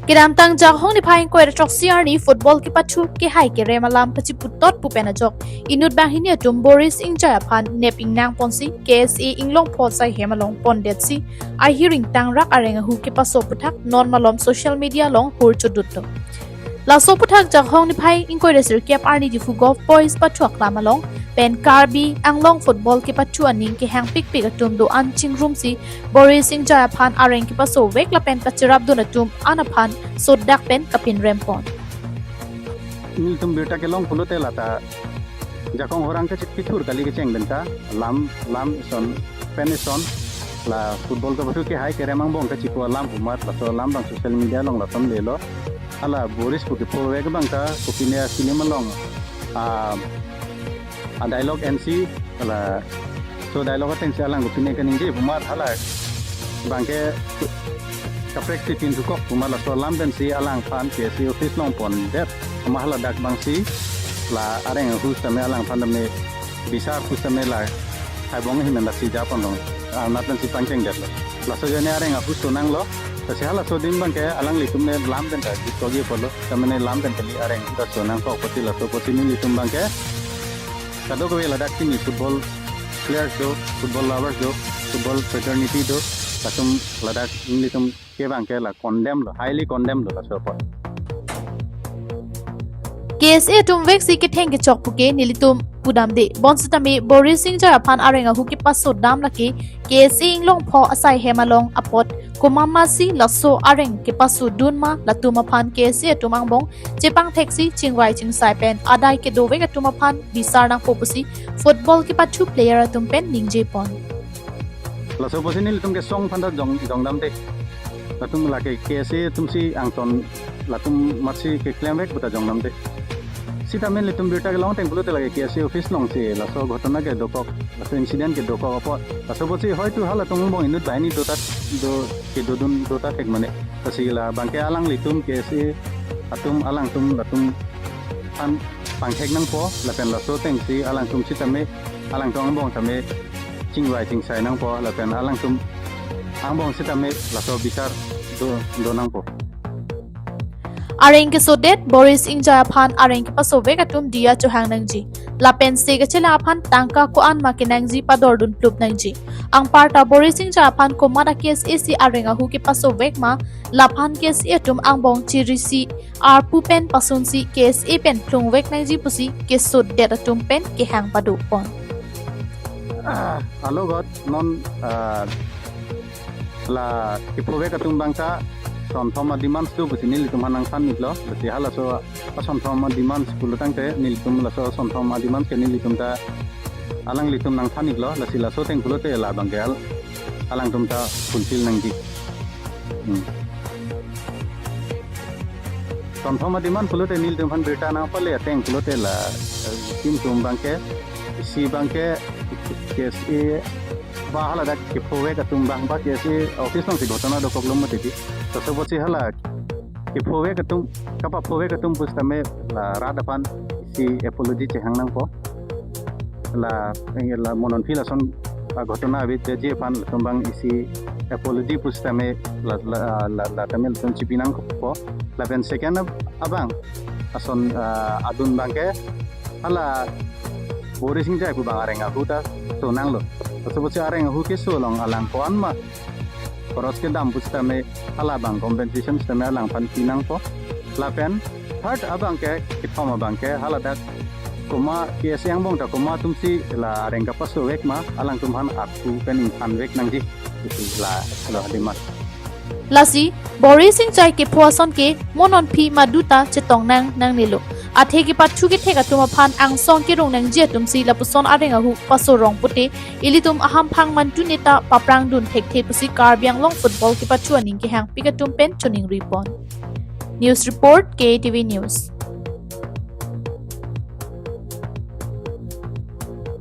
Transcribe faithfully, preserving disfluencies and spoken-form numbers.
Kedamtang Jakhong niphai ingkoi ra throksi arni football kepathu kehai kerem alam kachiputot pu pen ajok inut banghini atum Boris Engjoi aphan nep ingnang ponsi K S A Inglongpho asai hem along pondetsi ahiring tangrak areng ahu kepaso aputhak non malom social media along hur chodut do. Laso aputhak Jakhong niphai ingkoi ra sirkep arni Diphu Golf Boys pathu aklam along pen Karbi Anglong football kepathu aning kehang pikpik atum do-an chingrumsi Boris Engjoi aphan areng kepasovek lapen kachirapdun atum an aphan sotdak pen kapinrem pon. Nelitum birta kelong pulote lata Jakhong horang kachit kithur kali kecheng pen ta lam lam eson pen eson la football kepathu kehai kerem angbong kachipu alam pu amat laso alam abang social media along latum lelo. Hala Boris pu kephovek abang ta kopine film along a a dialogue ensi hala so dialogue atengsi alang kopine kaningje pu amat hala abangke kaprek si pinthukok pu amat laso alam pensi alangphan K S A office along pondet pu amat hala dak abangsi la areng ahu sitame alangphan tame bisar pu sitame la haibong ahin dak si japon long anat pensi pangchengdetlo. Laso ajoine areng ahu sonanglo. Lasi halaso adim abangke alanglitum ne lam pen ta jitkogi apotlo. Tame ne lam pen kali areng ahu ta sonangkok apotsi laso apotsi nelitum abangke kadokave ladak chini football players do, football lovers do, football fraternity do, latum ladak nelitum ke abangke la condemn lo, highly condemn lo laso apot. K S A atum veksi ketheng kechok puke nelitum pudamde. Bonsitame Boris Engjoi aphan areng ahu kepasodam lake K S A Inglongpho asai hem along apot komat masi laso areng kepasodun ma latum aphan K S A atum angbong chepangtheksi chingvai chingsai pen adai kedovek atum aphan bisar nangpo pusi football kepathu player atum pen ningje pon. Laso apotsi nelitum kesong aphan ta jong jongdamde. Latum lake K S A atumsi angton latum matsi keklemvek pu ta jongdamde. Sitame nelitum birta kelong ateng pulote lake K S A office alongsi laso ghotona kedokok, laso incident kedokok apot. Laso apotsi hoitu halatum angbong inut banghini do ta do kedodun do ta thek mane. Lasi la abangke alanglitum K S A atum alangtum latum aphan pangthek nangpo lapen laso atengsi alangtum sitame alangtum angbong tame chingvai chingsai nangpo lapen alangtum angbong sitame laso bisar do do nangpo. Areng kesodet Boris Engjoi aphan areng kepasovek atum diya chohang nangji. Lapen se kachelang aphan tangka ko-an ma kenangji padordun plup nangji. Anparta Boris Engjoi aphan komat a K S A si areng ahu kepasovek ma laphan K S A atum angbong chirisi arpu pen pasunsi K S A pen phlungvek nangji pusi kesodet atum pen kehang pado pon. Ah, alogot non ah, la kephovek atum abang ta sonthom a-demands do pusi nelitum aphan nangthan iklo. Lasi halaso asonthom a-demands pulo tangte nelitum laso asonthom a-demands ke nelitum ta alanglitum nangthan iklo. Lasi laso ateng pulote la abangke al alangtum ta fulfill nangji. Hmm. Sonthom a-demand pulote nelitum aphan birta nangpale ateng pulote la eh, tim atum abangke isi abangke K S A ba haladak kephovek atum abang ba K S A office alongsi ghotona dokoklo mati di. Laso apotsi hala kephovek atum kapaphovek atum pusitame la rat aphan isi apology chehang nangpo. La eh, la mo non aphi lason ah, ghotona avedetji aphan latum abang isi apology pusitame la la la, la tame latum chipi nangpo. Lapen second ab- abang ason ah, adun abangke hala Boris Engjoi pu abang areng ahu ta sonanglo. Laso apotsi areng ahu keso along alang ko-an ma koros kedam pusitame hala abang compensation sitame alangphan pi nangpo. Lapen third abangke kethom abangke haladak komat K S A angbong ta komat atumsi la areng kapasovek ma alangtum aphan arpu pen ingthanvek nangji. Isi la lo demand. Lasi Boris Engjoi kepho ason ke mo non aphi madu ta chetong nang nangnelo. Athe kepathu kethek atum aphan angsong kerung nangji atumsi lapuson areng ahu paso rong pute ilitum ahamphang mantu neta paprang dun thekthe pusi Karbi Anglong football kepathu aning kehangpik atum pen choningri pon. News report, K A T V News.